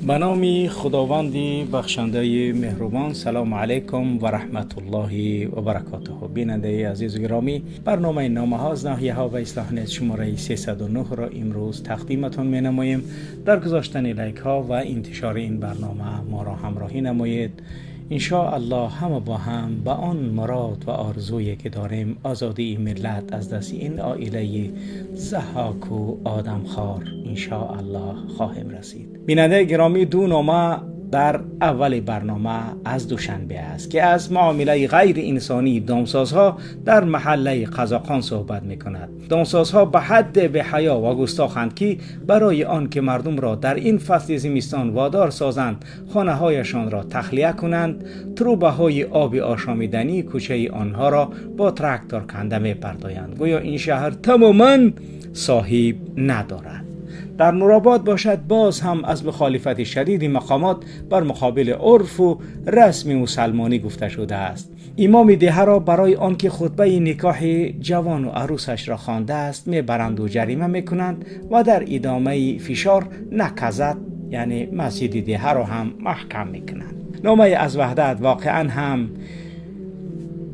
Ба номи Худованди бахшандаи меҳрубон. Салому алайкум ва раҳматуллоҳи ва баракотуҳ. Бинандаи азизу гиромӣ, барномаи номаҳо аз ноҳияҳо ва ислоҳ нет шумораи 309-ро имрӯз тақдиматон менамоем. Дар гузоштани лайкҳо ва интишори ин барнома моро ҳамроҳӣ намоед. Иншоаллоҳ ҳама бо ҳам ба он мурод ва орзуе ки дорем, озодии миллат аз дасти ин оилаи заҳҳоку одамхор, иншоаллоҳ хоҳем расид. Бинандаи гиромӣ, ду нома дар аввали барнома аз Душанбе аст, ки аз муомилаи ғайриинсонии домсозҳо дар маҳаллаи Қазоқон суҳбат мекунад. Домсозҳо ба ҳадде беҳаё ва густоханд, ки барои он ки мардумро дар ин фасли зимистон водор созанд хонаҳояшонро тахлия кунанд, трубаҳои оби ошомидании кӯчаи онҳоро бо трактор канда мепартоянд. Гӯё ин шаҳр тамоман соҳиб надорад. Дар Нуробод бошад, боз ҳам аз мухолифати шадиди мақомот бар муқобили урфу расми мусалмонӣ гуфта шудааст. Имоми деҳаро барои он ки хутбаи никоҳи ҷавону арӯсашро хондааст, мебаранду ҷарима мекунанд ва дар идомаи фишор наказат, яъне масҷиди деҳаро ҳам маҳкам мекунанд. Номаи аз Ваҳдат воқеан ҳам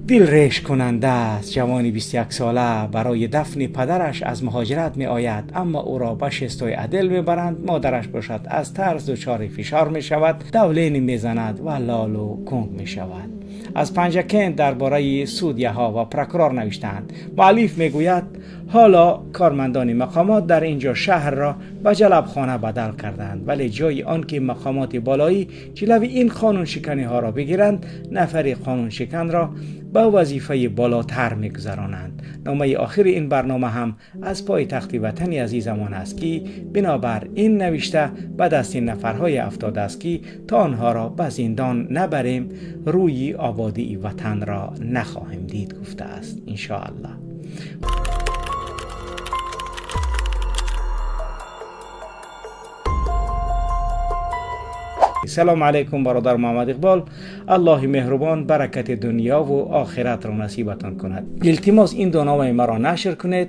дилрешкунанда аст. Ҷавони 21 сола барои дафни падараш аз муҳоҷират меояд, аммо ӯро ба шестой отдел мебаранд. Модараш бошад, аз тарс дучори фишор мешавад, давление мезанад ва лолу кунг мешавад. Аз Панҷакент дар бораи судяҳо ва прокурор навиштаанд. Муаллиф мегӯяд, ҳоло кормандони мақомот дар ин ҷо шаҳрро ба ҷалабхона бадал карданд, вале ҷои он ки мақомоти болоӣ ҷилави ин қонуншиканиҳоро бигиранд, нафари қонуншиканро ба вазифаи болотар мегузаронанд. Номаи охири ин барнома ҳам аз пойтахти ватани азизамон аст, ки бинобар ин навишта ба дасти нафарҳое афтодааст, ки то онҳоро ба зиндон набарем, рӯи ободии ватанро нахоҳем дид, гуфтааст. Иншоаллоҳ. Салом алайкум, бародар Муҳаммад Иқбол. Аллоҳи меҳрубон баракати дунёву охиратро насибатон кунад. Илтимос, ин ду номаи маро нашр кунед.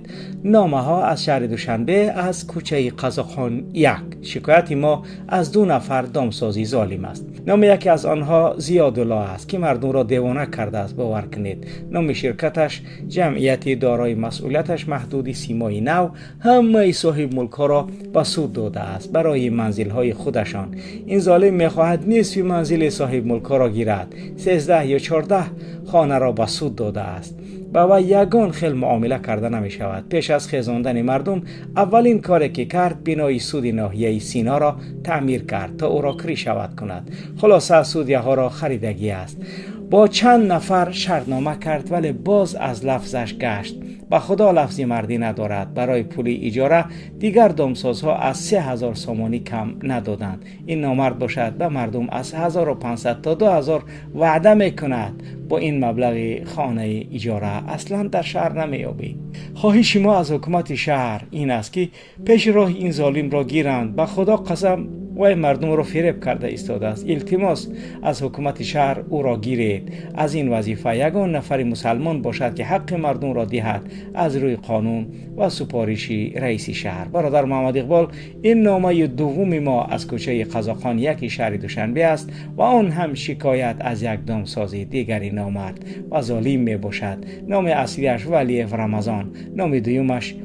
Номаҳо аз шаҳри Душанбе, аз кӯчаи Қазоқхон 1. Шикояти мо аз ду нафар домсозӣ золим аст. Номи яке аз онҳо Зиёдулло аст, ки мардумро девона кардааст, бовар кунед. Номи ширкаташ Ҷамъияти дорои масъулияташ маҳдуди Симои Нав. Ҳамаи соҳибмулкҳоро ба суд додааст барои манзилҳои худашон. Ин золим мехоҳад нисфи манзили соҳибмулкҳоро гирад. 13 ё 14 хонаро ба суд додааст. Ба вай ягон хел муомила карда намешавад. Пеш аз хезондани мардум аввалин коре ки кард, бинои суди ноҳияи Синоро таъмир кард, то ӯро крышевать кунад. Хулоса, судяҳоро харидагӣ аст. Бо чанд нафар шартнома кард, вале боз аз лафзаш гашт. Ба Худо, лафзи мардӣ надорад. Барои пули иҷора дигар домсозҳо аз 3000 сомонӣ кам надоданд. Ин номард бошад, ба мардум аз 1500 то 2000 ваъда мекунад. Бо ин маблағи хонаи иҷора аслан дар шаҳр намеёбӣ. Хоҳиши мо аз ҳукумати шаҳр ин аст, ки пеши роҳи ин золимро гиранд. Ба Худо қасам, вай мардумро фиреб карда истодааст. Илтимос, аз ҳукумати шаҳр ӯро гиред. Аз ин вазифа ягон нафари мусалмон бошад, ки ҳаққи мардумро диҳад, аз рӯи қонун ва супориши раиси шаҳр. Бародар Муҳаммад Иқбол, ин номаи дуввуми мо аз кӯчаи Қазоқон 1 шаҳри Душанбе аст ва он ҳам шикоят аз як домсози дигари номард ва золим мебошад. Номи аслиаш Валиев Рамазон, номи дуюмаш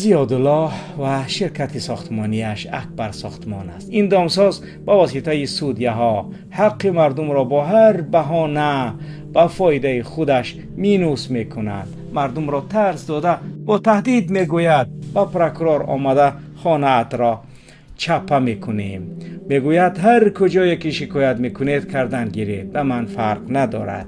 Зиёдуллоҳ ва ширкати сохтмонияш Акбар Сохтмон аст. Ин домсоз ба воситаи судяҳо ҳаққи мардумро бо ҳар баҳона ба фоидаи худаш минус мекунад. Мардумро тарс дода, бо таҳдид мегӯяд, ба прокурор омада хонаатро чапа мекунем. Мегӯяд, ҳар куҷое ки шикоят мекунед, кардан гиред, ба ман фарқ надорад.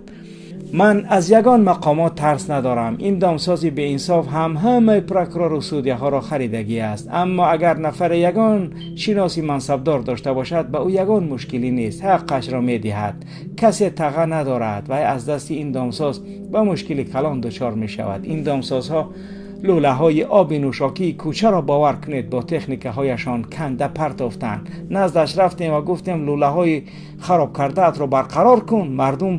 Ман аз ягон мақомот тарс надорам. Ин домсози беинсоф ҳам ҳамаи прокурору судяҳоро харидагӣ аст. Аммо агар нафаре ягон шиноси мансабдор дошта бошад, ба ӯ ягон мушкилӣ нест, ҳаққашро медиҳад. Касе таға надорад, вай аз дасти ин домсоз ба мушкили калон дучор мешавад. Ин домсозҳо лӯлаҳои оби нӯшокии кӯчаро, бовар кунед, бо техникаҳояшон канда партофтанд. Наздаш рафтем ва гуфтем, лӯлаҳои хароб кардаатро барқарор кун, мардум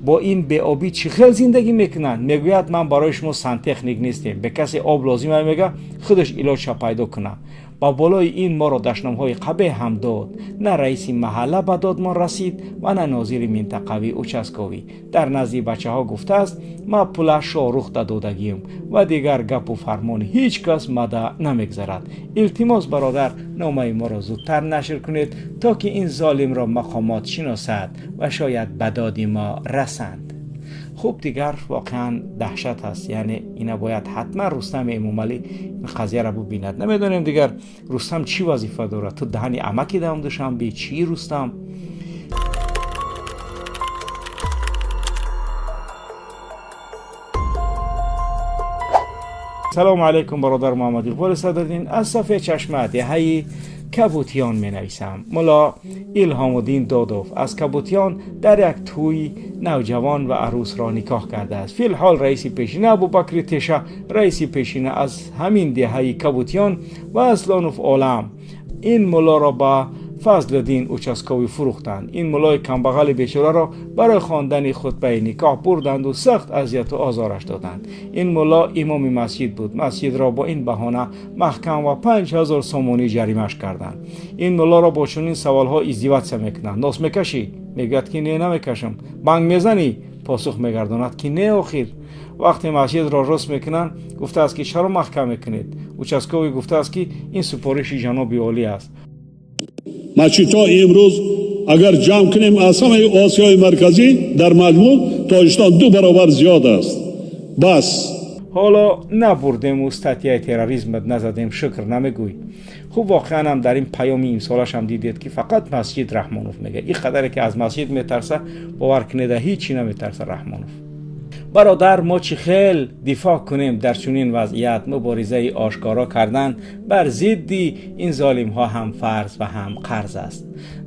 бо ин беобӣ чӣ хел зиндагӣ мекунанд? Мегӯяд, ман барои шумо сантехник нестем. Бе касе об лозима, мега, худаш илоҷша пайдо кунад. Ба болои ин моро дашномҳои қабеҳ ҳам дод. На раиси маҳалла ба додмон расид ва на нозири минтақавӣ участковый. Дар назди бачаҳо гуфтааст: «Ма пула Шоҳрухда додагием ва дигар гапу фармони ҳеҷ кас мада намегзарад». Илтимос, бародар, номаи моро зудтар нашр кунед, то ки ин золимро мақомот шиносад ва шояд ба доди мо расанд. Хуб, дигар воқеан даҳшат аст. Яъне ина бояд ҳатман Рустами Эмомалӣ ин қазияро бубинад. Намедонем, дигар Рустам чӣ вазифа дорад. Ту даҳани амаки дам Душанбе чӣ, Рустам? Салому алайкум, бародар Муҳаммад Иқболи Садриддин, аз Сафед Чашма, деҳаи Кабутиён менависам. Мулло Илҳомуддин Додов аз Кабутиён дар як тӯй навҷавон ва арӯсро никоҳ кардааст. Филҳол раиси пешина Абубакри Теша, раиси пешина аз ҳамин деҳаи Кабутиён ва Аслонов Олам, ин муллоро ба Фазлиддин участковый фурӯхтанд. Ин муллои камбағали бечораро барои хондани хутбаи никоҳ бурданду сахт азияту озораш доданд. Ин мулло имоми масҷид буд. Масҷидро бо ин баҳона маҳкам ва 5000 сомонӣ ҷаримаш карданд. Ин муллоро бо чунин саволҳо издеваться мекунанд: «Нос мекашӣ?» Мегӯяд, ки «Не, намекашам». «Банг мезанӣ?» Посух мегардонад, ки «Не». Охир вақте масҷидро рост мекунанд, гуфтааст, ки «Чаро маҳкам мекунед?» Участковый гуфтааст, ки «Ин супориши ҷаноби олӣ аст». Масҷидҳо имрӯз агар ҷамъ кунем, аз ҳамаи Осиёи Марказӣ дар маҷмӯъ Тоҷикистон ду баробар зиёд аст. Бас. Ҳоло набурдему статья и терроризмат назадем, шукр намегӯй. Хуб, воқеан ҳам дар ин паёми имсолашам дидед, ки фақат масҷид Раҳмонов мега. Ин қадаре ки аз масҷид метарса, бовар кунеда, ҳичи наметарса Раҳмонов. Бародар, мо чӣ хел дифоъ кунем дар чунин вазъият? Муборизаи ошкоро кардан бар зидди ин золимҳо ҳам фарз ва ҳам қарз аст.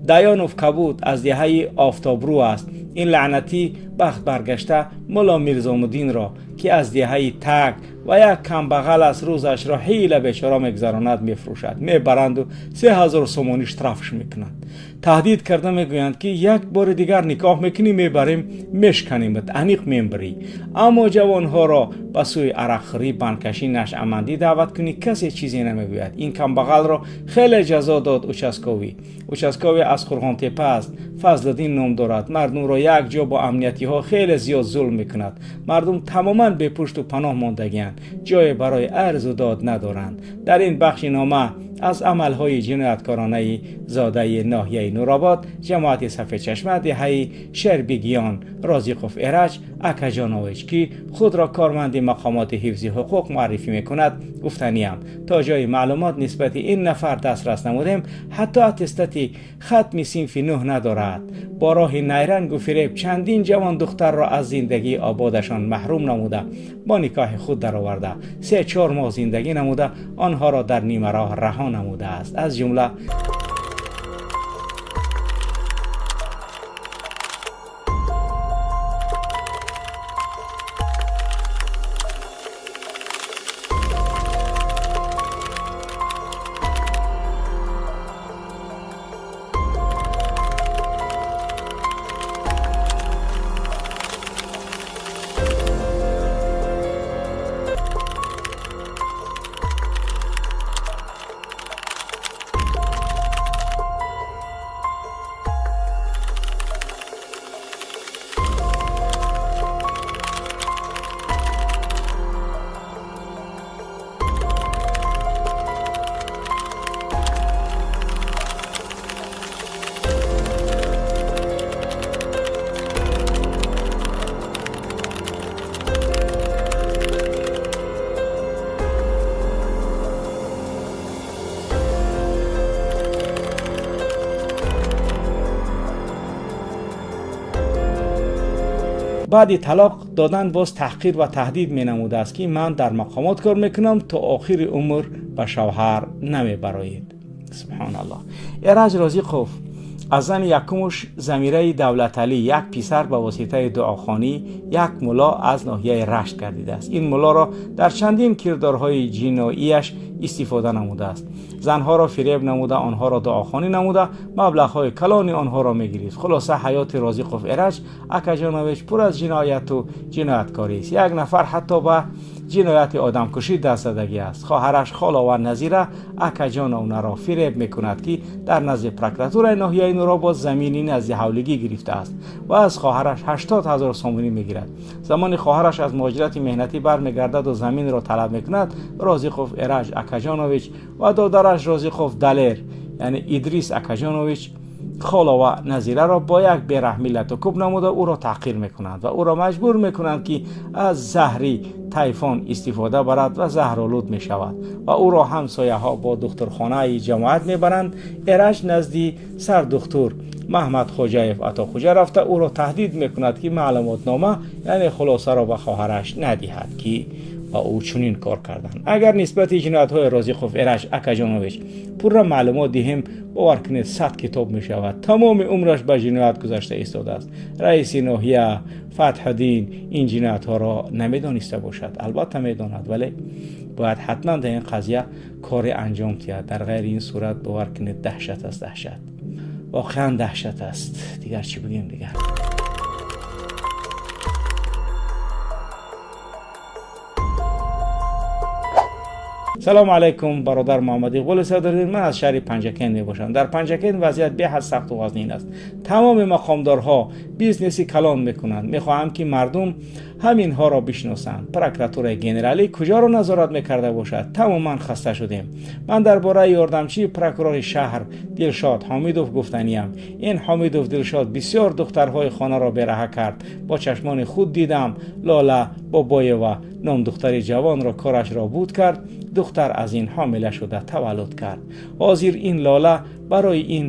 Даёнов Кабуд аз деҳаи Офтобрӯ аст. Ин лаънатӣ бахт баргашта мулло Мирзомуддинро, ки аз деҳаи Так ва як камбағал аст, рӯзашро ҳила бечора мегузаронад, мефурӯшад. Мебаранду 3000 сомонӣ штрафш мекунанд. Таҳдид карда мегӯянд, ки як бори дигар никоҳ мекунӣ, мебарем, мешканимат, аниқ мембарӣ. Аммо ҷавонҳоро ба сӯи арақхӯрӣ, бандкашӣ, нашъамандӣ даъват кунӣ, касе чизе намегӯяд. Ин камбағалро хеле ҷазо дод участковый. Участковый аз Қурғонтепа аст, Фазлиддин ном дорад. Мардумро як ҷо бо амниятиҳо хеле зиёд зулм мекунад. Мардум тамоман бепушту паноҳ мондагианд, ҷое барои арзу дод надоранд. Дар ин бахши нома аз амалҳои ҷинояткоронаи зодаи ноҳияи Нуробод, ҷамоати Сафедчашма, деҳаи Шербигиён, Розиқов Эраҷ Акаҷонович, ки худро корманди мақомоти ҳифзи ҳуқуқ муаррифӣ мекунад, гуфтаниям. То ҷои маълумот нисбати ин нафар дастрас намудем, ҳатто аттестати хатми синфи нӯҳ надорад. Бо роҳи найрангу фиреб чандин ҷавон духтарро аз зиндагии ободашон маҳрум намуда, бо никоҳи худ дароварда, 3-4 моҳ зиндагӣ намуда, онҳоро дар нимароҳ раҳо намудааст. Аз ҷумла баъди талоқ додан боз таҳқир ва таҳдид менамудааст, ки «Ман дар мақомот кор мекунам, то охири умр ба шавҳар намебароед». Субҳоналлоҳ. Эраҷ Розиқов аз зани якумуш Замираи Давлаталӣ як писар ба воситаи дуохонӣ як мулло аз ноҳияи Рашт гардидааст. Ин муллоро дар чандин кирдорҳои ҷиноияш истифода намудааст. Занҳоро фиреб намуда, онҳоро дуохонӣ намуда, маблағҳои калони онҳоро мегирифт. Хулоса, ҳаёти Розиқов Эраҷ Акаҷонович пур аз ҷинояту ҷинояткорист. Як нафар ҳатто ба ҷинояти одамкушӣ даст задагӣ аст. Хоҳараш Холова Назира Акаҷоновнаро фиреб мекунад, ки дар назди прокуратураи ноҳияи Нуробод замини назди ҳавлигӣ гирифтааст ва аз хоҳараш 80 ҳазор сомонӣ мегирад. Замони хоҳараш аз муҳоҷирати меҳнатӣ бармегардаду заминро талаб мекунад, Розиқов Эраҷ Акаҷонович ва додараш Розиқов Далер, яъне Идрис Акаҷонович, Холова Назираро бо як бераҳмӣ латукӯб намуда ӯро таҳқир мекунанд ва ӯро маҷбур мекунанд, ки аз заҳри тайфон истифода барад ва заҳролуд мешавад ва ӯро ҳамсояҳо бо духтурхонаи ҷамоат мебаранд. Эраҷ назди сардухтур Маҳмад Хоҷаев Атохуҷа рафта ӯро таҳдид мекунад, ки маълумотнома, яъне хулосаро ба хоҳараш надиҳад, ки ва ӯ чунин кор карданд. Агар нисбати ҷиноятҳои Розиқов Эраҷ Акаҷонович пурра маълумот диҳем, бовар кунед, 100 китоб мешавад. Тамоми умраш ба ҷиноят гузашта истодааст. Раиси ноҳия Фатҳуддин ин ҷиноятҳоро намедониста бошад? Албатта медонад, вале бояд ҳатман дар ин қазия коре анҷом диҳад. Дар ғайри ин сурат, бовар кунед, даҳшат аст, даҳшат, воқеан даҳшат аст. Дигар чӣ бигем дигар? Салому алайкум, бародар Муҳаммад Иқболи Садриддин. Ман аз шаҳри Панҷакент мебошам. Дар Панҷакент вазъият беҳад сахту вазнин аст. Тамоми мақомдорҳо бизнеси калон мекунанд. Мехоҳам, ки мардум ҳаминҳоро бишносанд. Прокуратураи генералӣ куҷоро назорат мекарда бошад? Тамоман хаста шудем. Ман дар бораи ёрдамчии прокурори шаҳр Дилшод Ҳомидов гуфтаниям. Ин Ҳомидов Дилшод бисёр духтарҳои хонаро бераҳа кард. Бо чашмони худ дидам, Лола Бобоева ном духтари ҷавонро корашро буд кард. Духтар аз ин ҳомила шуда таваллуд кард. Ҳозир ин Лола барои ин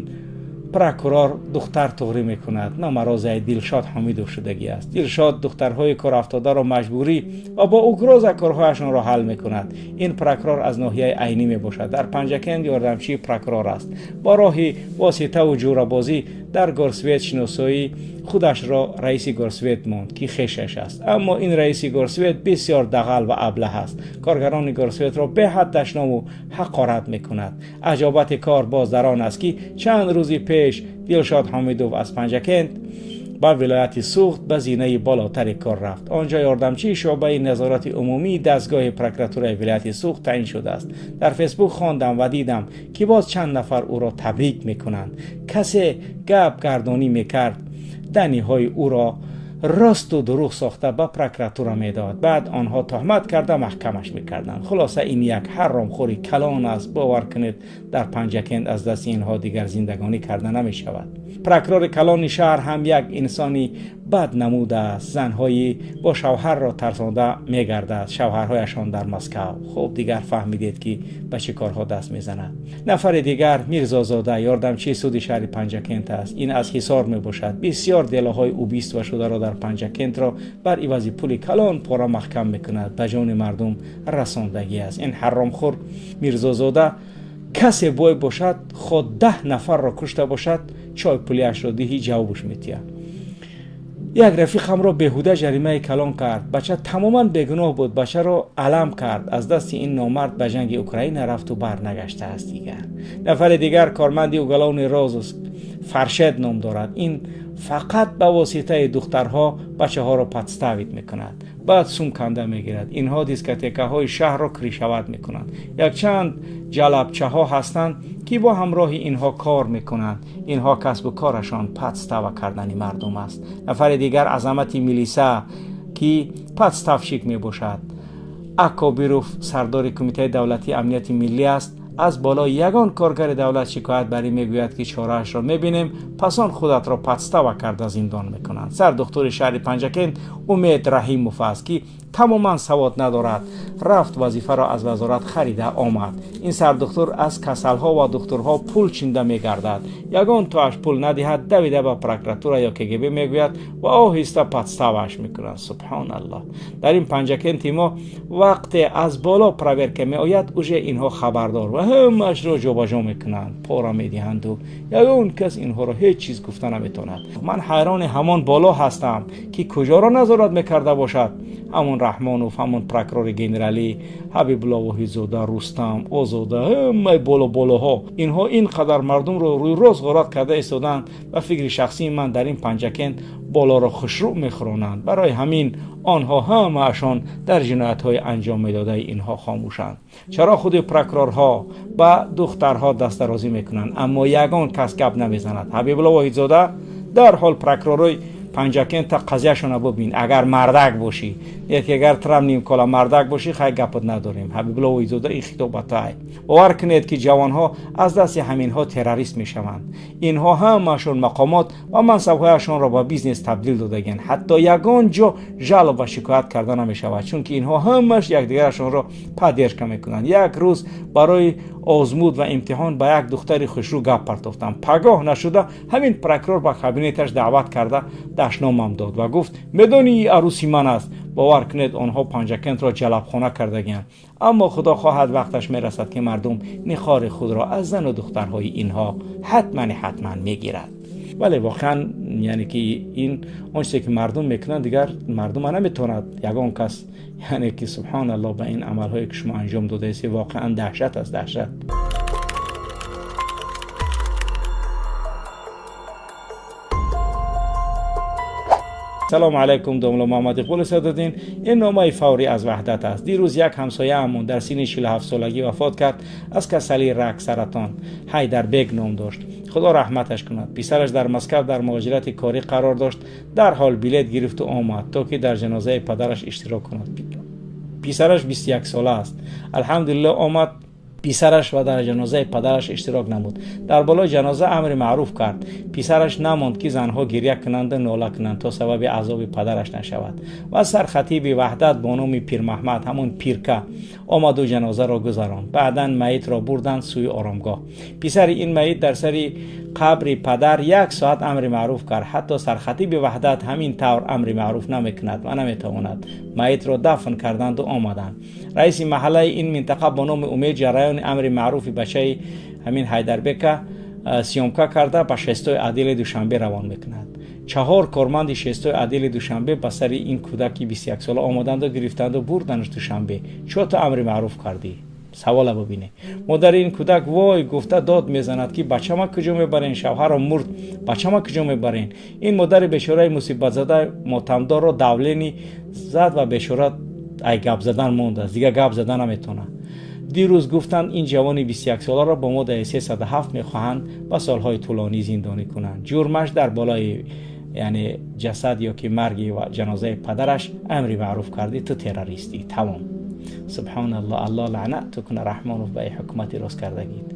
прокурор духтар туғрӣ мекунад. Номарозаи Дилшод Ҳомидов шудагӣ аст. Дилшод духтарҳои корафтодаро маҷбурӣ ва бо угроза корҳояшонро ҳал мекунад. Ин прокурор аз ноҳияи Айнӣ мебошад. Дар Панҷакент ёрдамчии прокурор аст. Бо роҳи воситаву ҷӯрабозӣ дар горсвет шиносоӣ худашро раиси горсвет монд, ки хешаш аст. Аммо ин раиси горсвет бисёр дағал ва аблаҳ аст. Коргарони горсветро беҳад дашному ҳақорат мекунад. Аҷобати кор боз дар он аст, ки чанд рӯзи пеш Дилшод Ҳомидов аз Панҷакент ба вилояти Суғд ба зинаи болотари кор рафт. Он ҷо ёрдамчии шӯъбаи назорати умумии дастгоҳи прокуратураи вилояти Суғд таъин шудааст. Дар Фейсбук хондам ва дидам, ки боз чанд нафар ӯро табрик мекунанд. Касе гап гардонӣ мекард, даниҳои ӯро росту дурӯғ сохта ба прокуратура медод. Баъд онҳо тӯҳмат карда маҳкамаш мекарданд. Хулоса, ин як ҳаромхӯри калон аст. Бовар кунед, дар Панҷакент аз дасти инҳо дигар зиндагонӣ карда намешавад. Прокурори калони шаҳр ҳам як инсони бад намудааст. Занҳои бо шавҳарро тарсонда мегардад, шавҳарҳояшон дар Москав. Хуб, дигар фаҳмидед, ки ба чӣ корҳо даст мезанад. Нафари дигар Мирзозода, ёрдамчии суди шаҳри Панҷакент аст. Ин аз Ҳисор мебошад. Бисёр делоҳои убийство шударо дар Панҷакентро бар ивази пули калон пора маҳкам мекунад. Ба ҷони мардум расондагӣ аст. Ин ҳаромхӯр Мирзозода касе бой бошад, хо 10 нафарро кушта бошад, чой пулиашро диҳӣ, ҷавобш метиҳад. Як рафиқамро беҳуда ҷаримаи калон кард. Бача тамоман бегуноҳ буд. Бачаро алам кард. Аз дасти ин номард ба ҷанги Украина рафту барнагаштааст дигар. Нафари дигар корманди уголовный розыск Фаршед ном дорад. Ин фақат ба воситаи духтарҳо бачаҳоро подставить мекунад, баъд сум канда мегирад. Инҳо дискотекаҳои шаҳрро крышевать мекунанд. Якчанд ҷалабчаҳо ҳастанд, ки бо ҳамроҳи инҳо кор мекунанд. Инҳо касбу корашон подстава кардани мардум аст. Нафари дигар Азамати милиса, ки подставщик мебошад. Акобиров сардори Кумитаи давлатии амнияти миллӣ аст. Аз болои ягон коргари давлат шикоят барӣ, мегӯяд, ки чораашро мебинем. Пас он худатро подстава карда зиндон мекунанд. Сардухтури шаҳри Панҷакент Умед Раҳимов аст, ки тамоман савод надорад. Рафт, вазифаро аз вазорат харида омад. Ин сардухтур аз касалҳо ва духтурҳо пул чинда мегардад. Ягон тоаш пул надиҳад, давида ба прокуратура ё КГБ мегӯяд ва оҳиста подставааш мекунанд. Субҳоналлоҳ! Дар ин Панҷакенти мо вақте аз боло проверка меояд, уже инҳо хабардор ва ҳамаашро ҷобаҷо мекунанд, пора медиҳанду ягон кас инҳоро ҳеҷ чиз гуфта наметавонад. Ман ҳайрони ҳамон боло ҳастам, ки куҷоро назорат мекарда бошад. Ҳамон Раҳмонов, ҳамон прокурори генералӣ, Ҳабибулло Воҳидзода, Рустам Озода, ҳамаи боло-болоҳо, инҳо ин қадар мардумро рӯи рост ғорат карда истоданд. Ба фикри шахсии ман, дар ин Панҷакент болоро хушрӯ мехӯронанд. Барои ҳамин онҳо ҳамаашон дар ҷиноятҳои анҷом медодаи инҳо хомӯшанд. Чаро худи прокурорҳо ба духтарҳо дастдарозӣ мекунанд, аммо ягон кас гап намезанад? Ҳабибулло Воҳидзода, дарҳол прокуророи Панҷакента қазияшона бубин, агар мардак бошӣ. Яке агар трам нимкола мардак бошӣ, хай, гапот надорем. Ҳабибулло Воҳидзода, ин хитоб ба тай. Бовар кунед, ки ҷавонҳо аз дасти ҳаминҳо террорист мешаванд. Инҳо ҳамаашон мақомот ва мансабҳояшонро ба бизнес табдил додагианд. Ҳатто ягон ҷо жалоб ва шикоят карда намешавад, чунки инҳо ҳамаш якдигарашонро поддержка мекунанд. Як рӯз барои озмуд ва имтиҳон ба як духтари хушрӯ гап партофтам. Пагоҳ нашуда ҳамин прокурор ба кабинеташ даъват карда, дашномам дод ва гуфт: «Медонӣ, арӯси ман аст». Бовар кунед, онҳо Панҷакентро ҷалабхона кардагианд. Аммо худо хоҳад, вақташ мерасад, ки мардум нихори худро аз зану духтарҳои инҳо ҳатман ҳатман мегирад. Вале воқеан, яъне ки ин он чизе ки мардум мекунанд, дигар мардума наметавонад ягон кас, яъне ки субҳоналлоҳ, ба ин амалҳое ки шумо анҷом додаистед, воқеан даҳшат аст, даҳшат. Салому алайкум, домла Муҳаммад Иқболи Садоддин. Ин номаи фаврӣ аз Ваҳдат аст. Дирӯз як ҳамсояамон дар синни 47 солагӣ вафот кард аз касалии рак, саратон. Ҳайдарбек ном дошт. Худо раҳматаш кунад. Писараш дар Москав дар муҳоҷирати корӣ қарор дошт. Дарҳол билет гирифту омад, то ки дар ҷанозаи падараш иштирок кунад. Писараш 21 сола аст. Алҳамдулилло, омад писараш ва дар ҷанозаи падараш иштирок намуд. Дар болои ҷаноза амри маъруф кард. Писараш намонд, ки занҳо гирья кунанду нола кунанд, то сабаби азоби падараш нашавад. Ва сархатиби Ваҳдат бо номи Пирмаҳмад, ҳамон пирка, омаду ҷанозаро гузаронд. Баъдан маитро бурданд сӯи оромгоҳ. Писари ин маит дар сари қабри падар як соат амри маъруф кард. Ҳатто сархатиби Ваҳдат ҳамин тавр амри маъруф намекунад ва наметавонад. Маитро дафн карданду омаданд. Раиси маҳаллаи ин минтақа бо номи Умед ҷараёни амри маъруфи бачаи ҳамин Ҳайдарбека съёмка карда, ба шестои отдели Душанбе равон мекунад. Чаҳор корманди шестои отдели Душанбе ба сари ин кӯдаки 21 сола омаданду, гирифтанду бурданаш Душанбе. Чо ту амри маъруф кардӣ? Савола бубине. Модари ин кӯдак вой гуфта дод мезанад, ки бачама куҷо мебарен? Шавҳарам мурд, бачама куҷо мебарен? Ин модари бешораи мусибатзада мотамдорро давление зад ва бешора ай гап задан мондааст, дигар гап зада наметавонад. Дирӯз гуфтанд, ин ҷавони 21 соларо бо моддаи 307 мехоҳанд ба солҳои тӯлонӣ зиндонӣ кунанд. Ҷурмаш дар болои, яъне, ҷасад ё ки марги ва ҷанозаи падараш амри маъруф кардӣ, ту террористӣ, тамом. Субҳоналло, Аллоҳ лаънат куна Раҳмонов ба ҳукумати росткардагит.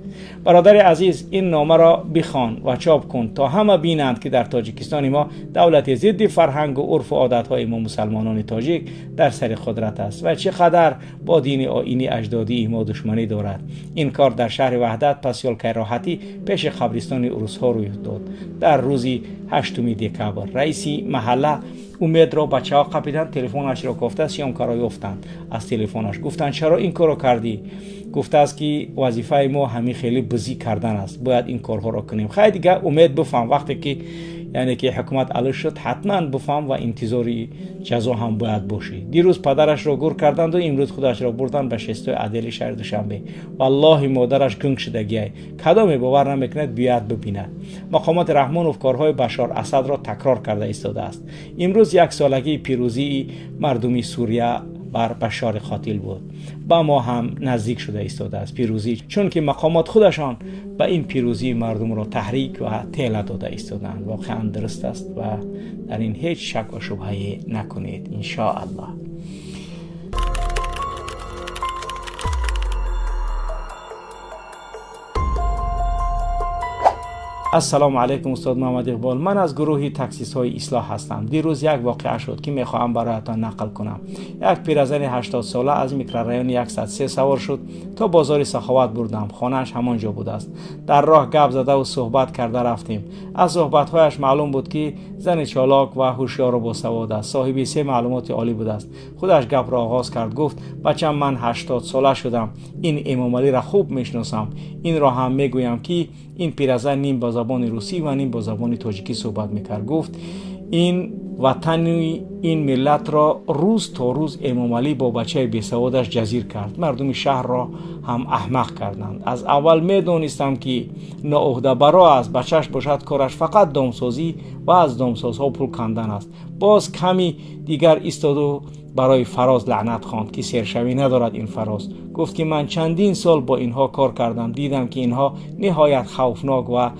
Бародари азиз, ин номаро бихон ва чоп кун, то ҳама бинанд, ки дар Тоҷикистони мо давлати зидди фарҳангу урфу одатҳои мо мусалмонони тоҷик дар сари қудрат аст ва чӣ қадар бо дини оини аҷдодии мо душманӣ дорад. Ин кор дар шаҳри Ваҳдат, посёлкаи Роҳатӣ, пеши қабристони урусҳо рӯй дод дар рӯзи 8 декабр. Раиси маҳалла Умедро бачаҳо қапиданд, телефонашро кофта, съёмкаро ёфтанд аз телефонаш. Гуфтанд: «Чаро ин корро кардӣ?» Гуфтааст, ки вазифаи мо ҳамин хеле бизӣ кардан аст, бояд ин корҳоро кунем. Хай, дига, Умед, бифаҳм, вақте ки, яъне ки ҳукумат алиш шуд, ҳатман бифаҳм ва интизори ҷазо ҳам бояд бошӣ. Дирӯз падарашро гур карданду имрӯз худашро бурданд ба шестои отдели шаҳри Душанбе. Валлоҳи, модараш гунг шудагиай. Кадоме бовар намекунад, биёяд бибинад. Мақомоти Раҳмонов корҳои Башор Асадро такрор карда истодааст. Имрӯз яксолагии пирӯзии мардуми Сурия бар Башори қотил буд. Ба мо ҳам наздик шуда истодааст пирӯзӣ, чунки мақомот худашон ба ин пирӯзии мардумро таҳрик ва тела дода истодаанд. Воқеан дуруст аст ва дар ин ҳеҷ шак ва шубҳае накунед, иншоаллоҳ. Ассалому алайкум, устод Муҳаммад Иқбол. Ман аз гурӯҳи таксистҳои Ислоҳ ҳастам. Дирӯз як воқеа шуд, ки мехоҳам бароятон нақл кунам. Як пиразани 80сола аз микрорайони 103 савор шуд. То бозори Саховат бурдам, хонааш ҳамон ҷо будааст. Дар роҳ гап задаву суҳбат карда рафтем. Аз суҳбатҳояш маълум буд, ки зани чолок ва ҳушёру босавод аст, соҳиби се маълумоти олӣ будааст. Худаш гапро оғоз кард, гуфт: «Бачам, ман 80сола шудам, ин Эмомалиро хуб мешиносам». Инро ҳам мегӯям, ки ин пиразан ним ба забони русӣ ва ним бо забони тоҷикӣ суҳбат мекард. Гуфт ин Ватани ин миллатро рӯз то рӯз Эмомалӣ бо бачаи бесаводаш ҷазир кард. Мардуми шаҳрро ҳам аҳмақ карданд. Аз аввал медонистам, ки ноуҳдабаро аст. Бачаш бошад, кораш фақат домсозӣ ва аз домсозҳо пул кандан аст. Боз ками дигар истоду барои Фароз лаънат хонд, ки сершавӣ надорад ин Фароз. Гуфт, ки ман чандин сол бо инҳо кор кардам, дидам, ки инҳо ниҳоят хавфнок ва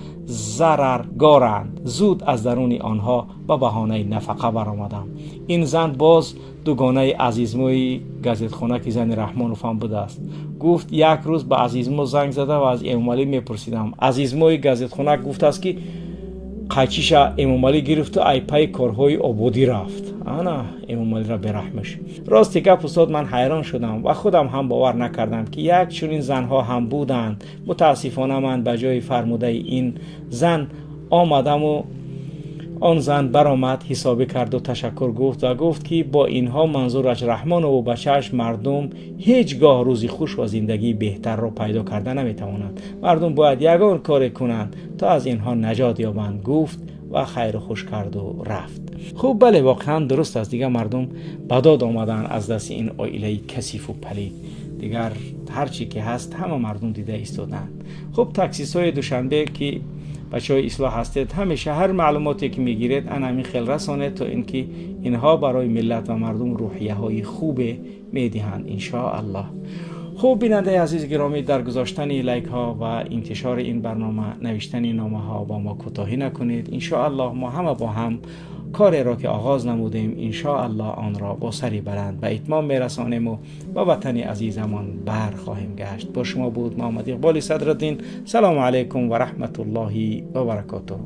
зараргоранд. Зуд аз даруни онҳо ба баҳонаи нафақа баромадам. Ин зан боз дугонаи Азизмои газетхона, ки зани Раҳмонов ҳам будааст. Гуфт, як рӯз ба Азизмо занг зада ва аз Эмомалӣ мепурсидам. Азизмои газетхона гуфтааст, ки қайчиша Эмомалӣ гирифту ай пайи корҳои ободӣ рафт. Ана Эмомалиро бераҳмаш. Рости гап, устод, ман ҳайрон шудам ва худам ҳам бовар накардам, ки як чунин занҳо ҳам буданд. Мутаассифона, ман ба ҷои фармудаи ин зан омадаму он зан баромад, ҳисобӣ карду ташаккур гуфт ва гуфт, ки бо инҳо, манзураш Раҳмонову бачааш, мардум ҳеҷ гоҳ рӯзи хуш ва зиндагии беҳтарро пайдо карда наметавонанд. Мардум бояд ягон коре кунанд, то аз инҳо наҷот ёбанд, гуфт ва хайру хуш карду рафт. Хуб, бале, воқеан дуруст аст. Дигар мардум ба дод омаданд аз дасти ин оилаи касифу палид. Дигар ҳар чӣ ки ҳаст, ҳама мардум дида истоданд. Хуб, таксистҳои Душанбе, ки бачаҳои ислоҳ ҳастед, ҳамеша ҳар маълумоте ки мегиред, ана ҳамин хел расонед, то ин ки инҳо барои миллат ва мардум рӯҳияҳои хубе медиҳанд, иншоаллоҳ. Хуб, бинандаи азиз гиромӣ, дар гузоштани лайкҳо ва интишори ин барнома, навиштани номаҳо бо мо кӯтоҳӣ накунед. Иншоаллоҳ, мо ҳама бо ҳам кореро ки оғоз намудем, иншоаллоҳ, онро бо сари баланд ба итмом мерасонему ба ватани азизамон бархоҳем гашт. Бо шумо буд Муҳаммад Иқболи Садриддин. Салому алайкум ва раҳматуллоҳи ва баракотуҳ.